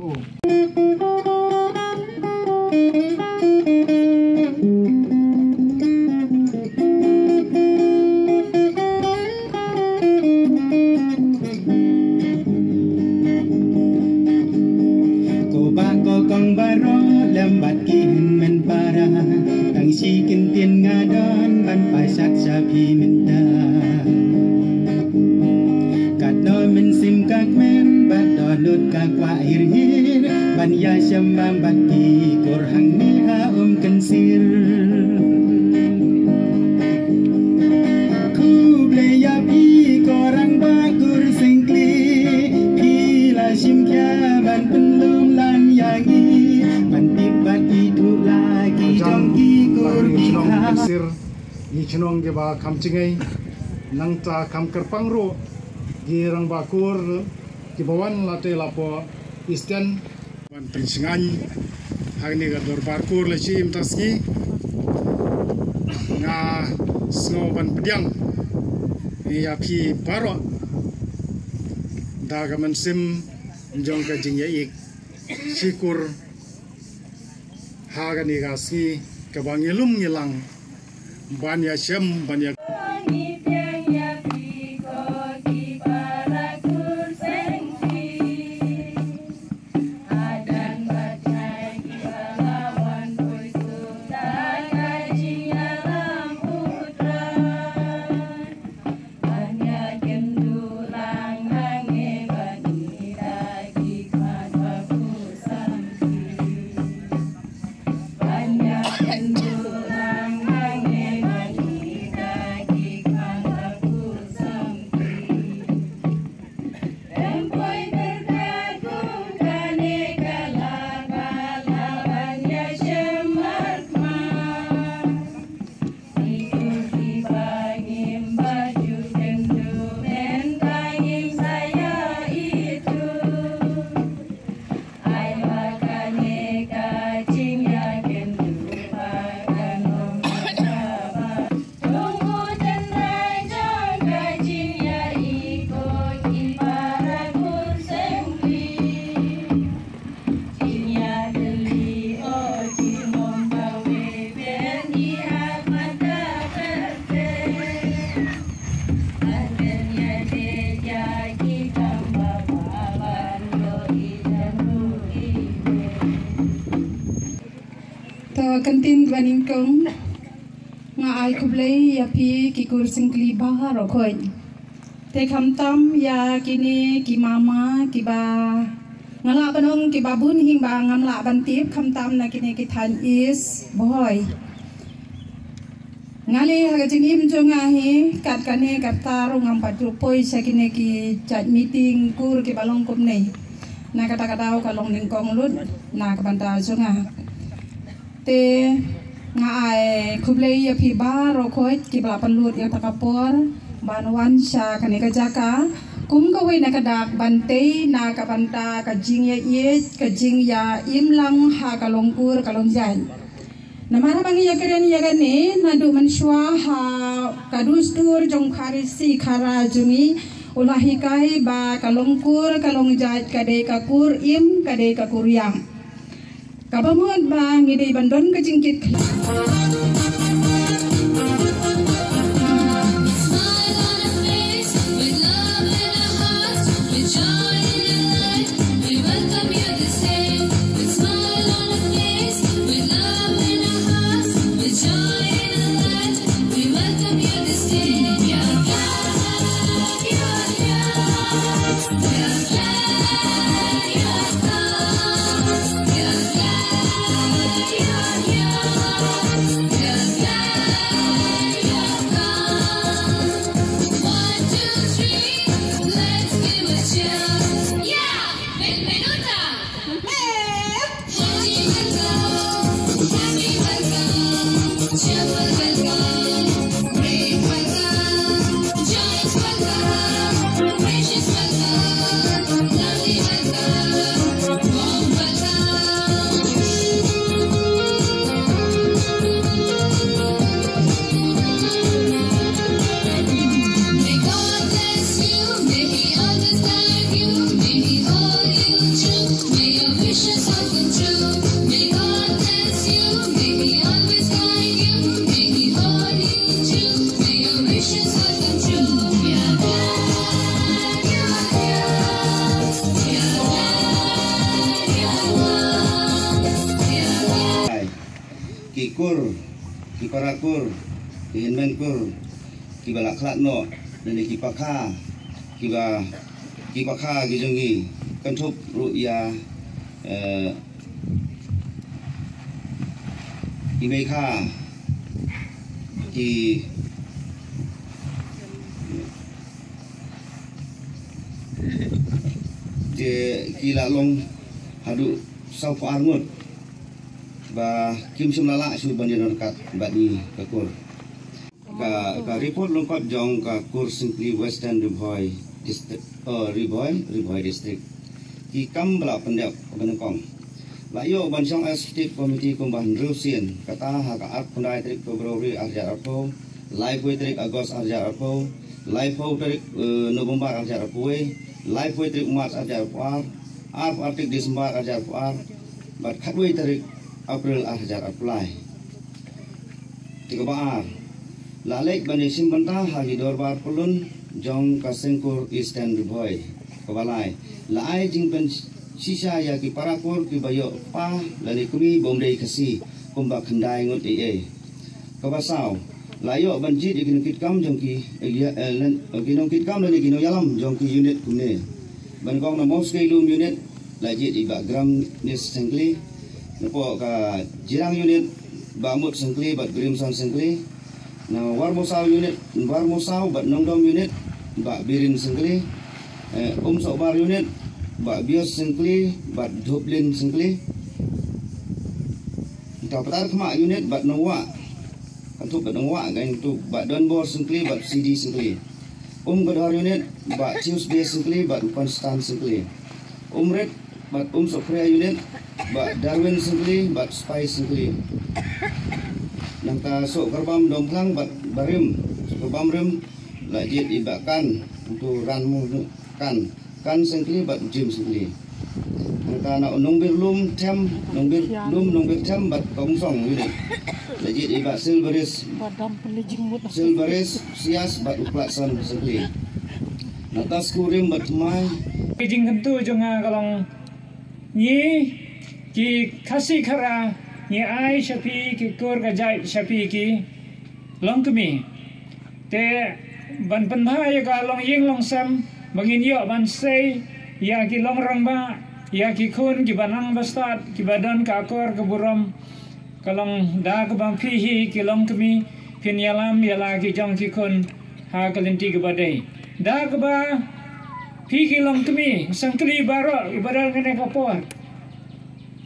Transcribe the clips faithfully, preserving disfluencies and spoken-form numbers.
Ko ba ko kong baro lem bat ki hynmen para, tang shi kin tien nga don ban pashat sha phi mynta. Kat do mynsiem ka kmen bad do lut ka kwah hir hir, ban ïa shem bam bad ki kur hangne ha Umkynsir. Khublei ïa phi ko rangbah kur Seng Kli, phi la shim khia ban pynlong lang ïa ngi, ban tip bad ithuh la ki jong ki kur ki kha. Ngi chnong kiba kham jingngeit, nangta kham kyrpang ruh ki rangbah kur kiba wan la tei la poi Eastern ban pynshngaiñ ha kane ka dorbar kur la shi im ta sngi. Nga sngew ban pdiang ïa phi baroh da ka mynsiem jong ka jingïaid shikur ha kane ka sngi kaba ngi lum ngi lang ban ïa shem ban ïa To, kyntien ba nyngkong, nga ai khublei ïa phi ki kur Seng Kli baroh khoit. Te khamtam ïa kine ki mama kiba nga lah ban ong kiba bun hi ba ngam lah ban tip, khamtam na kine ki thaiñ East Bhoi. Nga leh ha ka jingim jong nga hi kat kane ka rta ruh ngam pat ju poi sha kine ki jait meeting kur kiba long kumne. Na kata ka daw ka long nyngkong lut na ka bynta jong nga. Te nga ai khublei ïa phi baroh khoit kiba la pynlut ïa kata ka por ban wan sha kane ka jaka kum kawei na ka dak ban tei na ka bynta ka jingïaieit, ka jingïaimlang ha ka long kur ka long jait. Namar ba ngi ïakren ïa kane naduh mynshuwa ha ka dustur jong Khasi Khara jong ngi u la hikai ba ka long kur ka long jait ka dei ka kur im, ka dei ka kur ïam. Kaba mut ba ngi dei ban don ka jingkit khlieh. Kur, ki para kur, ki hynmen kur, ki ba la khlad noh, lane ki pakha, ki ba, ki pakha ki jong ngi, kynthup ruh ïa, eh, ki meikha, ki, ki, ki la long haduh sawphew ar ngut. Ba kim shym la lah shuh ban ïaryngkat bad ngi ka kur. Ka, ka report lyngkot jong ka kur Syngkli Western Ri Bhoi District, oh, Ri Bhoi, Ri Bhoi District. Ki kam ba la pyndep ba nyngkong. La ïoh ban shong executive committee kumba hynriew sien, kata ha ka arphew khyndai tarik February arhajar arphew, laiphew tarik August arhajar arphew, laiphew tarik, eh, November arhajar arphew wei, laiphew tarik March arhajar arphew ar, arphew ar tarik December arhajar arphew ar, bad khatwei tarik April arhajar arphew lai. Te kaba ar, la leit ban ïashim bynta ha ki dorbar pyllun jong ka Seng Kur Eastern Ri Bhoi. Kaba lai, la ai jingpynshisha ïa ki para kur ki ba ïoh kpa lane kmie bym dei Khasi kumba khyndai ngut ei ei. Kaba saw, la ïoh ban jied ïa ki nongkitkam jong ki, eh, ïa, eh, len-, eh, ki nongkitkam lane ki nongïalam jong ki unit kumne. Ba nyngkong na Mawskeilum unit, la jied i Bah Gramnis Syngkli. Napoh ka Jirang unit, Bah Mut Syngkli bad Grimson Syngkli. Na Warmawsaw unit, Warmawsaw bad Nongdom unit, Bah Birin Syngkli. Eh, Umsohbar unit, Bah Bios Syngkli bad Dhuplin Syngkli. Ka Patarkhmah unit bad Nongwah, ka tup bad Nongwah, ka tup Bah Donbor Syngkli bad C D Syngkli. Umkadhor unit, Bah Tuesday Syngkli bad Konstan Syngkli. Umrit bad Umsohphria unit, Bah Darwin Syngkli bad Spai Syngkli. Nangta Sohkarbam Domphlang bad Barim, Sohkarbam Rim, la jied i Bah Kan, utu Ranmu Kan, Kan Syngkli bad Jim Syngkli. Nangta na Nongbirlum Them, Nongbirlum, Nongbirthem bad Kongsong unit, la jied i Bah Silveris, Silveris Sias bad u Platson Syngkli. Nangta Skurim bad Tmai. Ki jingkyntu jong nga ka long, ngi ki Khasi Khara ngi ai sha phi ki kur ka jait sha phi ki longkmie. Te ban pynbha ïa ka longïing longsem ba ngin ïoh ban sei ïa ki longrangbah, ïa ki khun ki ba nang ba stad, ki ba don ka akor ka burom. Ka long da kaba phi hi ki longkmie phin ïalam ïa la ki jong ki khun ha ka lynti kaba dei. Da kaba phi ki longkmie Syngkli baroh ki ba don kane ka por,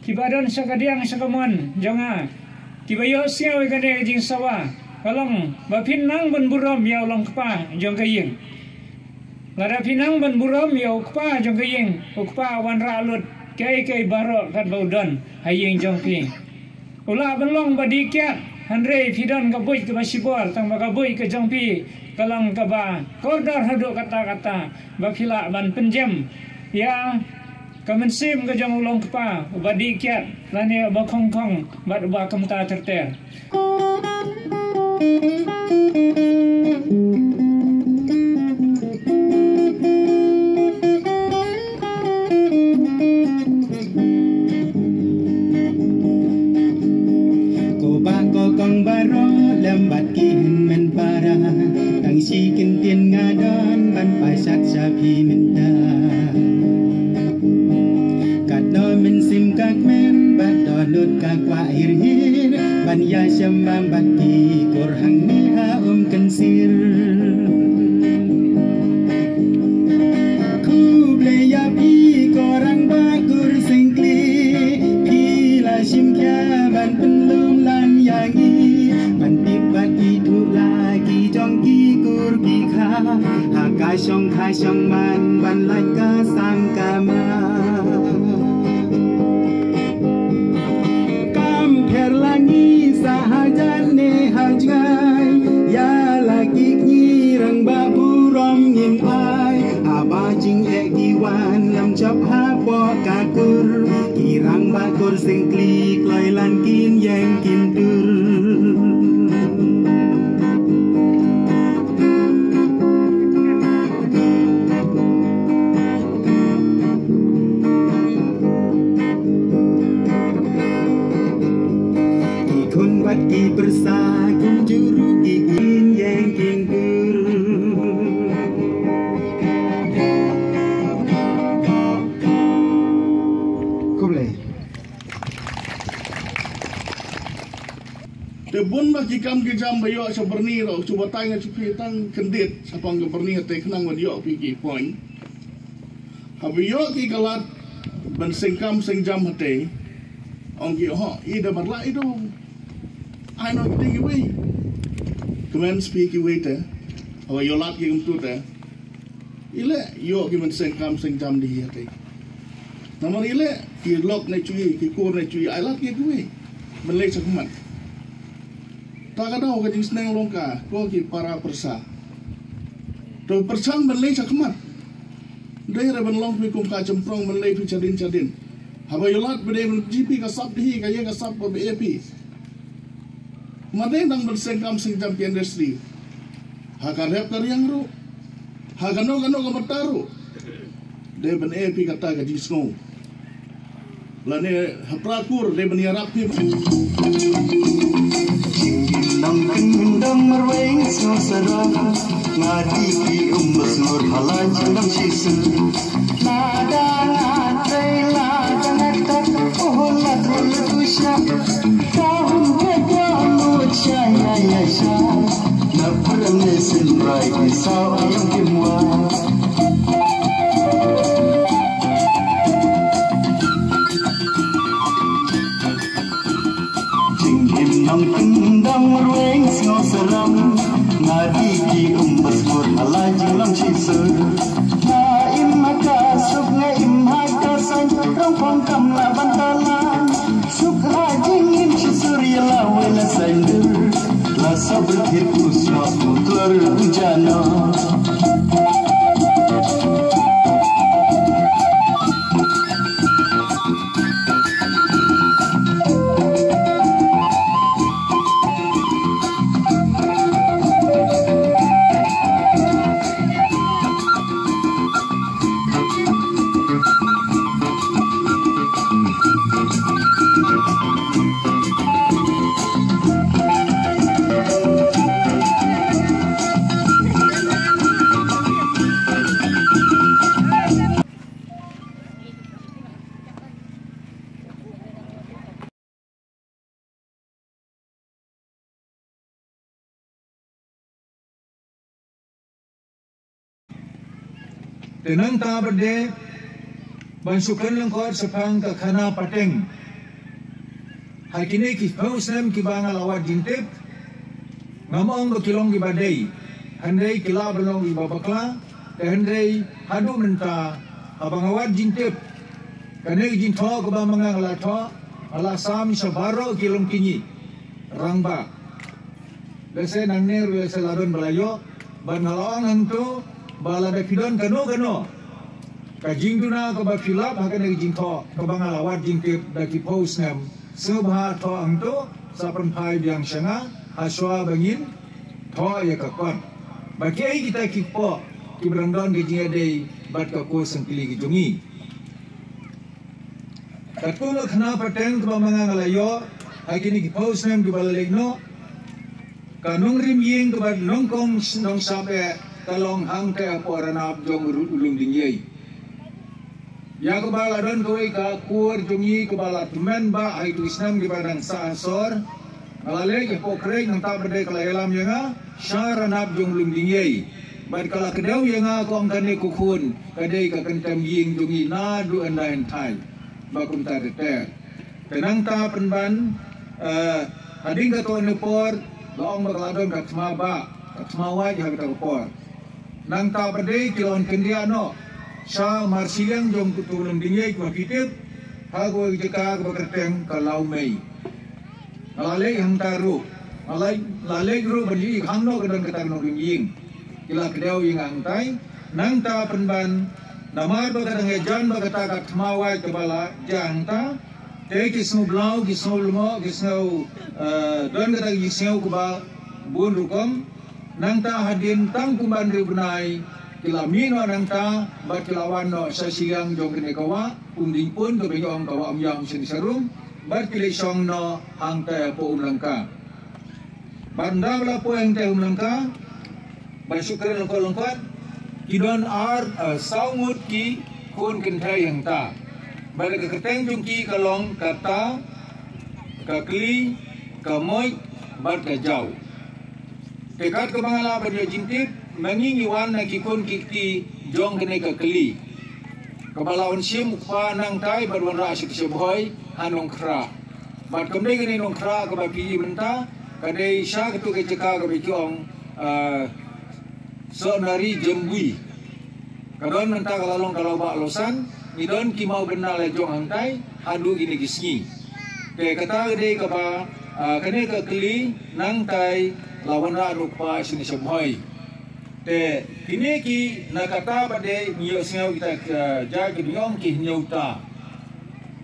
ki ba don sha ka diang sha ka mon jong nga, ki ba ïohsngew ïa kane ka jingsawa, ka long ba phin nang ban burom ïa u longkpa jong ka ïing. Lada phi nang ban burom ïa u kpa jong ka ïing, u kpa u wanrah lut kaei kaei baroh katba u don ha ïing jong phi. U lah ban long ba dih kiad, hynrei phi don ka buit kaba shibor, tang ba ka buit ka jong phi ka long kaba kordor haduh katta katta, ba phi lah ban pynjem ïa ka mynsiem ka jong u longkpa uba dih kiad lane uba khongkhong bad uba kumta ter ter. Ko ba ko kong baro lem bad ki hynmen para, tang shi kyntien nga don ban pashat sha phi mynta. Kat no mynsiem ka kmen bad dohnud ka kwah hir hir, ban ïashem bam bad ki kur hangne ha Umkynsir. Khublei ïa phi ko rangbah kur Syngkli, phi la shim khia ban pynlong lang ïa ngi, ban tip bad ki duh la ki jong ki kur ki kha, ha ka shong kha shong man ban lait ka sang ka ma. Kam pher la ngi sa hajan ne hajngai, ïa la ki kñi rangbah burom ngim ai, haba jingeh ki wan lam jop hapoh ka kur, ki rangbah kur Syngkli kloi lan kin ïeng kin dur. Ki khun bad Bun ba ki kam ki jam ba ïoh sha byrni ruh, shu batai nga shu phi tang kyndit shaphang ka byrni hate khnang ban ïoh phi ki point. Haba ïoh ki ka lad ban seng kam seng jam hate, ong ki, ho, i da ban lah i dong. Ai noh ki dei kiwei. Kmen sha phi kiwei te, haba ïoh lad ki kumtu te, i leh ïoh ki ban seng kam seng jam da hi hate. Namar i leh ki lok ne shu i, ki kur ne shu i, ai lad ki kiwei ban leit sha khmat. Ta ka daw ka jingsneng long ka, ko ki para pyrsa. To pyrshang ban leit sha khmat. Dei re ban long phi kum ka chemprong ban leit phi shadien shadien. Haba ïoh lad ba dei ban jia phi ka sap da hi, ka ïa ka sap ba ba ïa phi. Ma dei nang ban seng kam seng jam ki industry. Ha ka rep ka riang ruh, ha kano kano ka bynta ruh, dei ban ïa phi kata ka jingsngew. Lane ha pra kur dei ban ïarap phi. Nang kyndong marwei sngew sarong, nga dih ki um ba sngur ha la jong nang shi sur. Lada nga trei lada nga tak, oh la trei la tu sha. Ka hum ka ka mut sha ya ya sha. Na pram ne sin rai ki saw ayam ki mwa. Jingim nong kyndong rueng sngew seram. Nga dih ki um ba sngur ha la jinglong shi sur. Nga im ha ka suk, nga im ha ka saiñ, rong phong kam la ban talang. Suk ha jingim shi sur ïa la wei la saiñ dur. La sabr thit u sngap u tur u jana. Te nangta pat de ban shu kren lyngkot shaphang ka khana pateng. Ha kine ki phew snem kiba nga la wad jingtip, ngam ong ba ki long kiba dei, hynrei ki lah ban long kiba bakla. Te hynrei haduh mynta haba nga wad jingtip, kane ka jingthoh kaba ma nga la thoh, nga la sam sha baroh ki longkñi rangbah. Lehse nangne ruh lehse la don ba la ïoh, bad nga la ong hangto ba lada phi don kano kano ka jingduna kaba phi lap ha kane ka jingthoh kaba nga la wad jingtip da ki phew snem, sngewbha thoh hangto, sa pynphai biang sha nga ha shuwa ba ngin thoh ïa ka kot. Ba kiei kita ki kpoh kiba dang don ka jingïadei bad ka course syngkli ka jong ngi. Katkum ka khana pateng kaba ma nga nga la ïoh ha kine ki phew snem kiba la leit noh, ka nongrim ïing kaba nyngkong nongshap eh ka long hangta hapoh ranab jong u Lumdiengjri. Ïa kaba la don kawei ka kur jong ngi kaba la tymmen bha ha kito ki snem kiba dang sah sor. Nga la leit hapoh Khrek, nangta pat de ka la ïalam ïa nga sha ranab jong u Lumdiengjri. Bad ka la kdew ïa nga, ka ong kane ko khun ka dei ka kyntem ïing jong ngi naduh hyndai hynthai. Ba kumta ter ter. Te nangta pynban, eh, hadien kato ne por, la ong ba ka la don ka thma bah, ka thma wait ha kata ka por. Nangta pat de ki la wan khyndiat noh sha mar shiliang jong uto u Lumdiengjri, kumba phi tip, ha kawei ka jaka kaba kyrteng ka Lawmei. Nga la leit hangta ruh, nga la, la leit ruh ban ïohi khang noh ka don kata ka nongrim ïing. Ki la kdew ïa nga hangtai. Nangta pynban, namar ba ka dang ïajan bad kata ka thma wait kaba la jia hangta, te ki sngew blau, ki sngew lyngngoh, ki sngew, eh, don kata ka jingsngew kaba bun rukom. Nangta hadien tang kumban hynriew bnai, ki la mih noh nangta bad ki la wan noh sha shiliang jong kane ka wah Umdingpun, kaba ngi ong ka Wah Umïa Umshynshar Rum, bad ki leit shong noh hangta hapoh Umlangka. Bad ynda ba la poi hangta Umlangka, ban shu kren lyngkot lyngkot, ki don ar, eh, saw ngut ki khun kynthei hangta. Bad ka kyrteng jong ki ka long ka Ta, ka Kli, ka Moit, bad ka jaw. Te kat kaba nga lah ban ïoh jingtip, ma ngi ngi wan na ki khun ki kti jong kane ka kli, kaba la wan shim u kpa Nangtai bad wanrah sha Bhoi ha Nongkhrah. Bad kam dei kane Nongkhrah kaba phi ïohi mynta, ka dei sha katu ka jaka kaba ki ong, ah, Sohnari Jemwi. Ka don mynta ka la long ka lawbah lawsan, ngi don ki mawbynnal la jong hangtai haduh kine ki sngi. Te kata ka dei kaba, ah, kane ka kli Nangtai la wanrah da u kpa shane sha Bhoi. Te kine ki, na kata pat de ngi ïohsngew kita ki, ah, jait ki dang ong ki hynñiewta.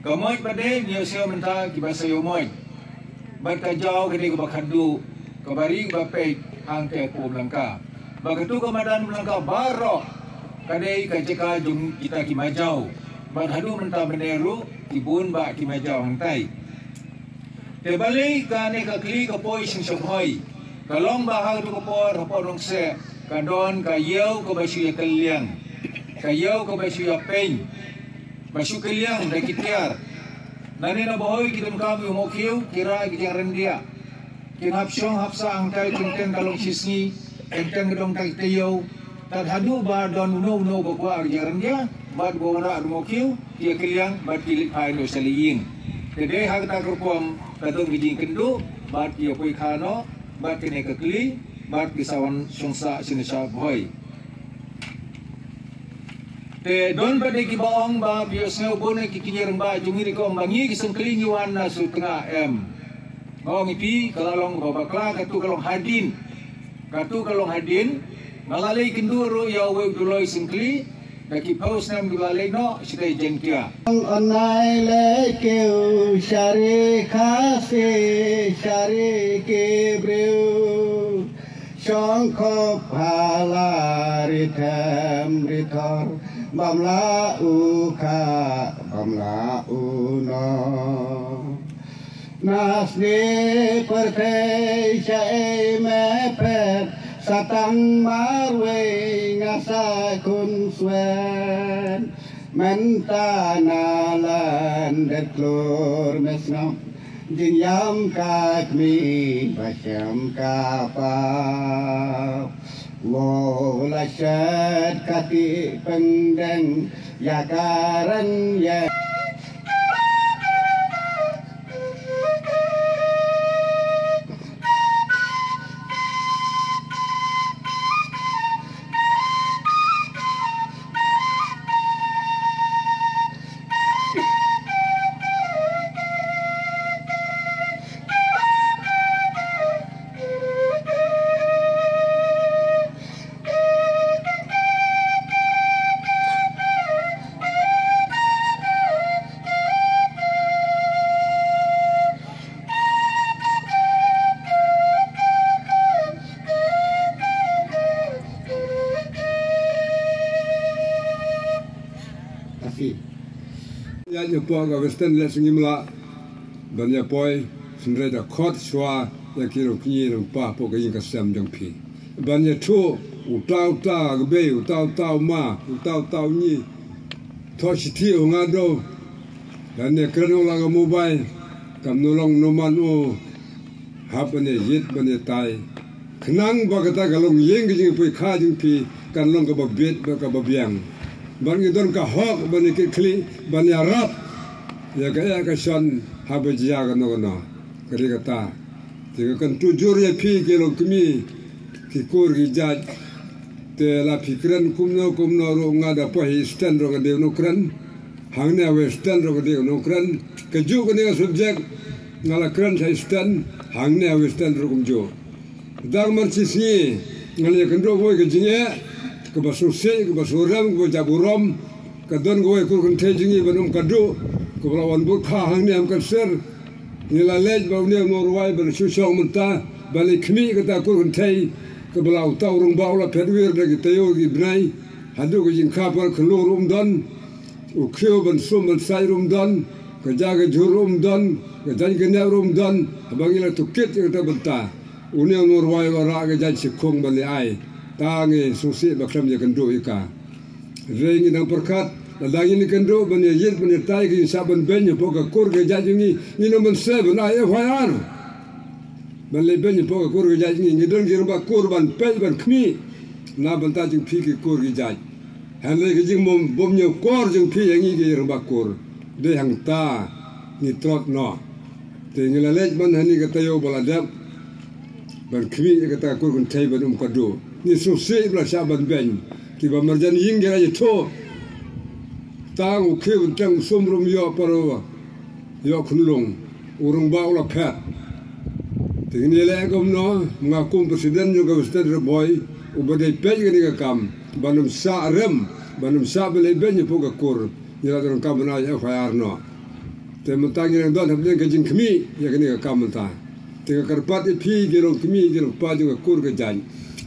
Ka moit pat de ngi ïohsngew mynta kiba sa ïoh moit. Bad ka jaw ka dei kaba khatduh, kaba ri kaba peit hangta ha Umlangka. Bad katu ka madan Umlangka baroh ka dei ka jaka jong kita ki majaw. Bad haduh mynta mynne ruh ki bun bah ki majaw hangtai. Te balei kane ka kli ka poi sha Bhoi? Ka long ba ha katu ka por hapoh Nongkseh ka don ka ïew kaba shu ïakylliang, ka ïew kaba shu ïapeiñ, ba shu kylliang da ki tiar. Nangne na Bhoi ki donkam ïa u mohkhiew, ki rah ïa ki jingrandiah. Kin hap shong hap sah hangtai, kin teng ka long shisngi, kin teng ka dong tang ki taïew. Tad haduh ba don uno uno ba kwah ïa ki jingrandiah bad ba wanrah da u mohkhiew, ki ïakylliang bad ki leit phai noh sha la ïing. Te dei ha kata ka rukom ka don ka jingkynduh bad ki ïapoikha noh bad kane ka kli bad ki sa wan shong sah shane sha Bhoi. Te don pat de kiba ong ba phi ïohsngew bun na ki kñi rangbah jong ngi ki ong ba ngi ki Syngkli ngi wan na Sutnga, em. Nga ong ïa phi, ka la long kaba bakla, katu ka long hadien. Katu ka long hadien. Nga la leit kynduh ruh ïa uwei u Dolloi Syngkli da ki phew snem kiba la leit noh shatei Jaintia. Ong nai leit kiew sha ri Khasi, sha ri ki briew. Shong khop ha la ri them ri thor, bym lah u kha, bym lah u noh. Na snieh pyrthei shaei me phet, sa tang marwei nga sa khun swet. Mynta na lyndet klur me sngap, jingïam ka kmie ba shem ka pap. Wow la shet ka tih pyndeng ïa ka rynïeng. Asi. Ïa, ïa poi ka Western leh sngim lah ban ïa poi, hynrei da khot shuwa ïa ki rong kñi rong pa hapoh ka ïing ka sem jong phi. Ban ïathuh uta uta ka bei, uta uta u ma, uta uta u ngi. Thoh shithi u nga do. Lane kren u la ka mobile, kam no long no man u. Hap ban ïa ïit ban ïa tai. Khnang ba kata ka long ïing ka jingpoi kha jong phi kan long kaba bit bad kaba biang. Ban ngi don ka hok ban ïa kit khlieh ban ïa rap ïa ka ïa ka shon haba jia kano kano. Ka dei kata. Te ka kan tujur ïa phi ki long kmie ki kur ki jait. Te la phi kren kumno kumno ruh nga da poi Eastern ruh nga dei u nongkren. Hangne Western ruh ka dei u nongkren. Kajuh kane ka subject nga la kren sha Eastern, hangne Western ruh kumjuh. Dang man shisngi nga la ïakynduh wei ka jingeh kaba sngewsih, kaba sngewrem, kaba jabun rom. Ka don kawei kur kynthei jong ngi ba nym kaduh, kaba la wan bud kha hangne ha Mawkynser. Ngi la leit bad une u nongrwai ban shu shong mynta ban leit khmih kata kur kynthei, kaba la uta u rangbah u la phet wir da ki taïew ki bnai. Haduh ka jingkha pyrkhat ruh um don. U khiew ban sum ban sait ruh um don, ka ja ka jhur ruh um don, ka jaiñ ka nep ruh um don, haba ngi la tohkit ïa kata bynta. Une u nongrwai u la rah ka jaiñ shikhong ban leh ai. Ta ngi sngewsih ba khlem ïakynduh ïa ka. Hynrei ngi dang pyrkhat, lada ngin ïakynduh ban ïa ïit ban ïa tai ka jingshah ban beiñ hapoh ka kur ka jait jong ngi, ngin ym mynsiem ban ai F I R. Ban leit beiñ hapoh ka kur ka jait, ngi ngi don ki rangbah kur ban peit ban khmih na bynta jong phi ki kur ki jait. Hynrei ka jingbym bym ñiewkor jong phi ïa ngi ki rangbah kur, dei hangta ngi tlot noh. Te ngi la leit man hangne ka taïew ba la dep ban khmih ïa kata ka kur kynthei ban um kadu. Ngi sngewsih ba la shah ban beiñ, kiba marjan ïing ki la ïathuh. Tang u khie u teng u sum ruh ym ïoh, para u ïoh khunlung, u rangbah u la phet. Te ngi leh kumno? Nga kum president jong ka Western Ri Bhoi uba dei peit kane ka kam, ban ym shah rem, ban ym shah ban leit beiñ hapoh ka kur, ngi la donkam ban ai F I R noh. Te mynta ngi dang don hapdeng ka jingkhmih ïa kane ka kam mynta. Te nga kyrpad ïa phi ki longkmie ki longkpa jong ka kur ka jait,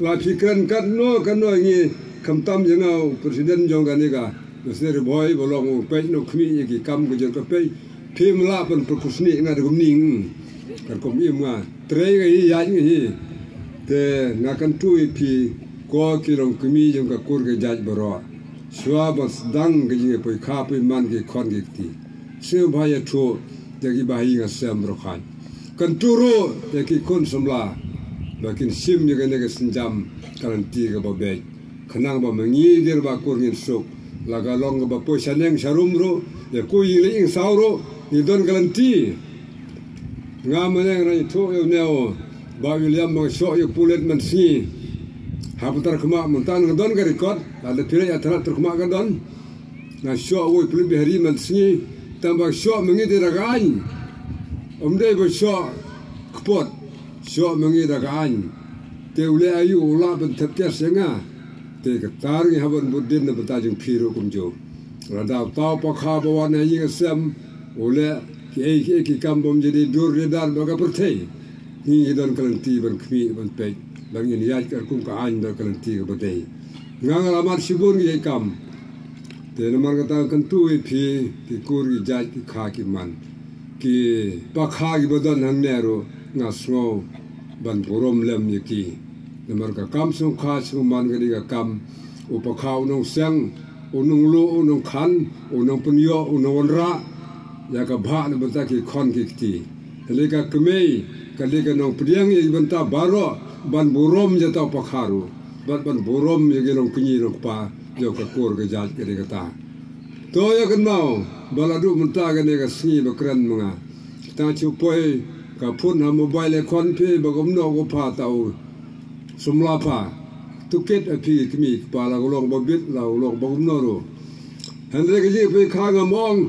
la phi kren katno katno ïa ngi, khamtam ïa nga u president jong kane ka Western Ri Bhoi ba long u peit nongkhmih ïa ki kam ka jong ka pei. Phim lah ban pyrkhat snieh nga da kumne. Katkum im nga trei nga hi, ïaid nga hi. Te nga kyntu ïa phi, ko ki longkmie jong ka kur ka jait baroh, shuwa ba sdang ka jingïapoikha poiman ki khon ki kti, sngewbha ïathuh ïa ki bahaïing hasem baroh khat. Kyntu ruh ïa ki khun samla ba kin shim ïa kane ka sienjam ka lynti kaba beit, khnang ba ma ngi ki rangbah kur ngin suk. La ka long kaba poi shaneng sharum ruh, ïa ko ïing leit ïing saw ruh, ngi don ka lynti. Nga mynne nga ïathuh ïa une u Bah William ba nga shoh ïa u pulit mynsngi ha Patarkhmah, mynta nga don ka record, lada phi leit ha Patarkhmah ka don. Nga shoh wei u pulit Bihari mynsngi, tang ba shoh ma ngi te da ka aiñ. Ym dei ba shoh kpot, shoh ma ngi da ka aiñ. Te u leh aïu u lah ban thep kes ïa nga? Te kata ruh ngi hap ban bud dien na bynta jong phi ruh kumjuh. Lada uta u pakha ba wan ha ïing hasem u leh kiei kiei ki kam bym jylliew dur jylliew dar bad ka pyrthei, ngi ngi don ka lynti ban khmih ban peit ba ngin ïaid katkum ka aiñ bad ka lynti kaba dei. Nga nga la mad shibun ki jait kam. Te namar kata nga kyntu ïa phi ki kur ki jait, ki kha ki man, ki pakha kiba don hangne ruh nga sngew ban burom lem ïa ki. Namar ka kam sngewkha sngewman ka dei ka kam u pakha u nongseng, u nongleh, u nongkhan, u nongpynïoh, u nongwanrah ïa ka bhah na bynta ki khon ki kti. Ka dei ka kmie, ka dei ka nongpdiang ïa ki bynta baroh, ban burom ïa uta u pakha ruh bad ban burom ïa ki longkñi longkpa jong ka kur ka jait, ka dei kata. To ïa kynmaw ba la duh mynta kane ka sngi ba kren ma nga. Tang shu poi ka phone ha mobile, ïa khon phi ba kumno ko pha, uta u samla pha. Tohkit ha phi ki kmie ki kpa, la u long ba bit, la u long ba kumno ruh. Hynrei ka jingpynkha ngam ong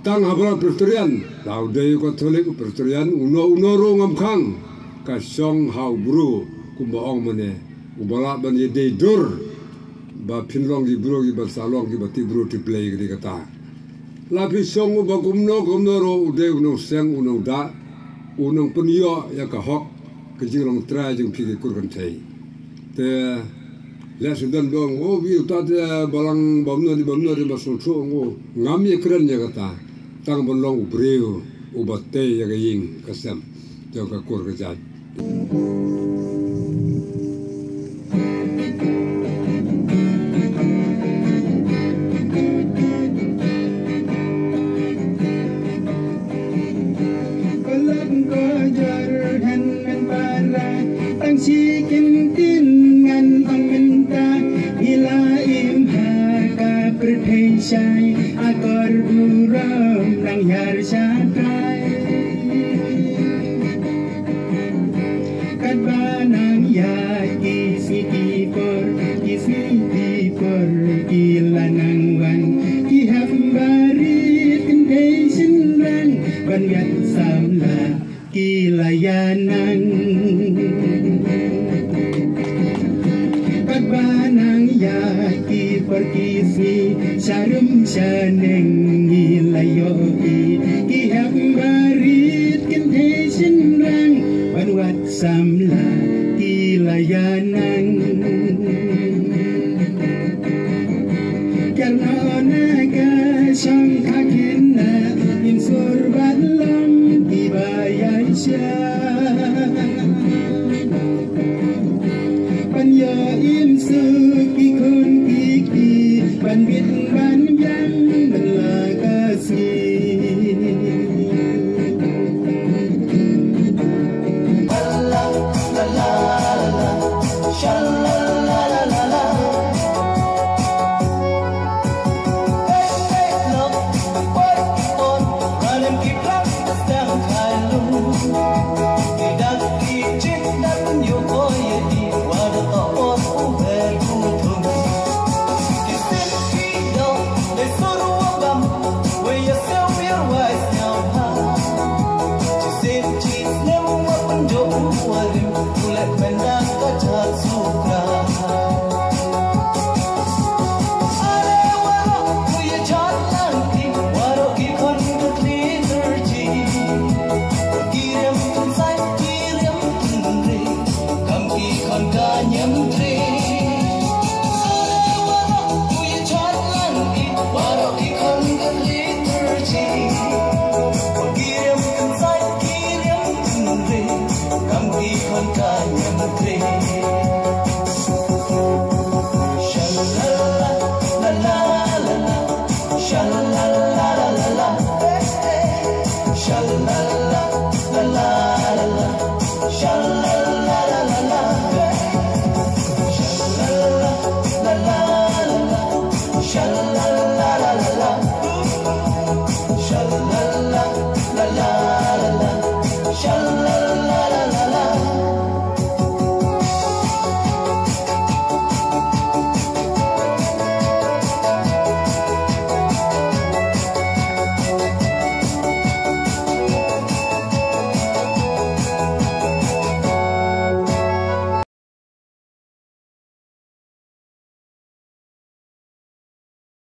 tang ha baroh Presbyterian, la u dei u Katholik, u Presbyterian, uno uno ruh ngam khang. Ka shong ha u bru kumba ong mynne, uba lah ban ïadei dur ba phin long ki bru kiban sa long kiba tip bru tip Blei, ka dei kata. La phi shong uba kumno kumno ruh, u dei u nongseng, u nongdah, u nongpynïoh ïa ka hok, ka jinglong trai jong phi ki kur kynthei. Te leh shu don ba ong, o, phi uta te balang bamno ne bamno ne ba sngewthuh, ong, o, ngam ïakren ïa kata. Tang ban long u briew uba tei ïa ka ïing ka sem jong ka kur ka jait. Ko lak ko jor ngan men para, tang shi kyntien ngan ong mynta, ngi la im ha ka pyrthei shai, akor burom nang hiar sha trai. Katba nang ïaid ki sngi ki por, ki sngi ki por ki la nang wan, ki hap barit kynthei shynrang ban ïaid samla ki la ïa nang. Katba nang ïaid ki por ki sngi, sha rum sha neng ngi la ïoh